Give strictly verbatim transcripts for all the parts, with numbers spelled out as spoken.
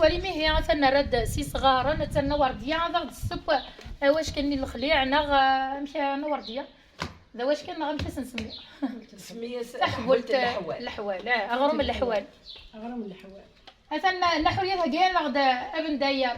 Wali mihi, atan nerra-d s isɣaren, atan Nawerdiya ad aɣ-d-tesseww awackan-nni n lexliɛ, neɣ, ah, amek a Nawerdiya? D awackan neɣ amek ad s-nsemmi? Nsemmi-as taḥbult n leḥwal. Leḥwal, ah, aɣrum n leḥwal. Aɣrum n leḥwal. Atan Naḥuya thegga-aneɣ-d abendayer.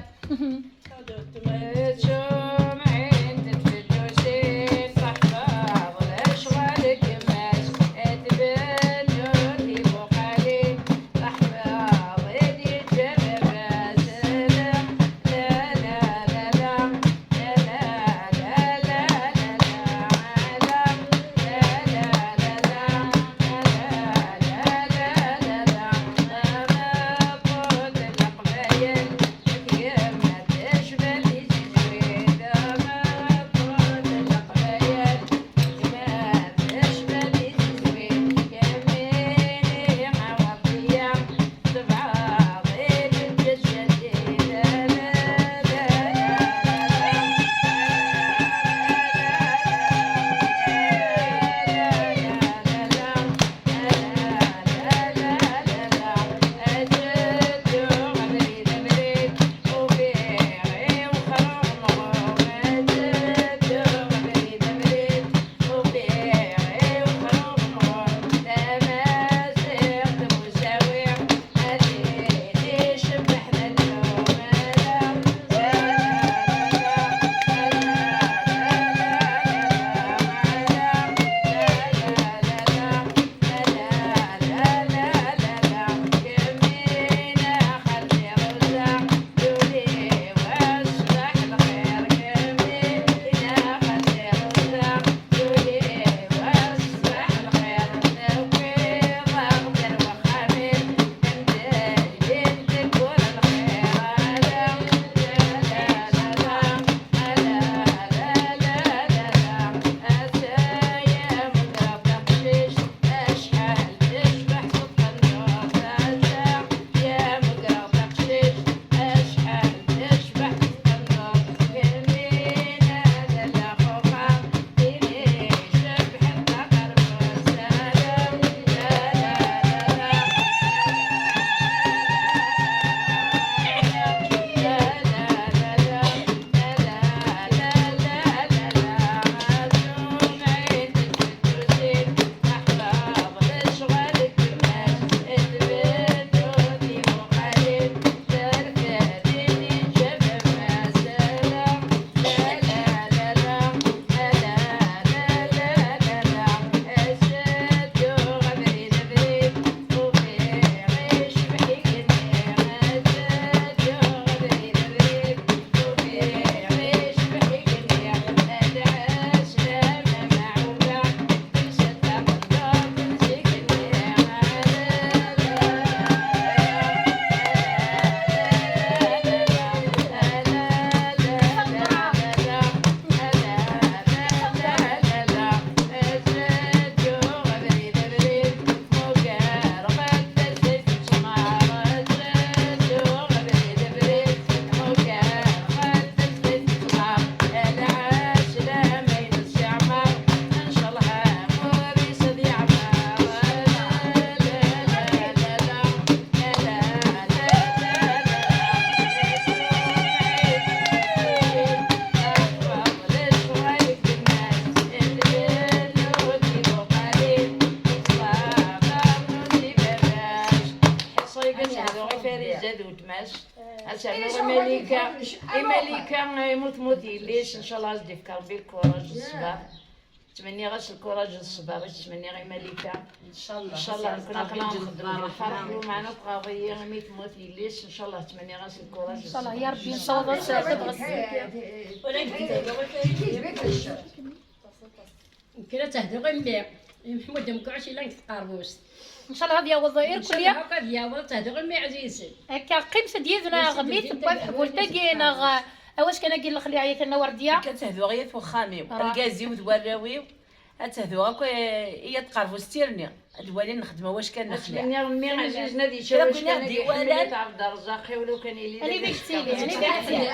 Ad nehdu i Farida d weltma-s. Ad ternu i Malika. I Malika, eh, mu tmut yelli-s, ncallah ad s-d-ifk Rebbi lkuṛaj d ṣṣber. Ttmenniɣ-as lkuṛaj d ṣṣber i ttmenniɣ i Malika. Ncallah. Ncallah nekkni aql-aɣ nxeddem di lferḥ, lameɛna tɣaḍ-iyi imi tmut yelli-s, ncallah ttmenniɣ-as lkuṛaj d ṣṣber. Ncallah ya Rebbi, ncallah ad s-, ad ɣ-s- Nekk la ttehduɣ i mmi, i Meḥmud Amkuɛec yellan deg tqerbust. Ncallah ad yaweḍ irkelli. Ncallah akk ad yaweḍ, ad ttehduɣ i mmi ɛzizen. Akka, qqimet-d yid-neɣ, mi tewwa tḥbult-agi, neɣ, eh, awackan-agi n lexliɛa, ay Tanna Werdiya. Nekk ad ttehduɣ i yat uxxam-iw, argaz-iw d warraw-iw, ad ttehduɣ akk, eh, i yat tqerbust tirni. Ad walin nexdem awackan n lexliɛa. Ad ttmenniɣ mmi ɛzizen ad yečč awackan-agi, Ḥmed Ɛebd Ṛezzaq, i wala kan yili. Anida yettili, anida yettili.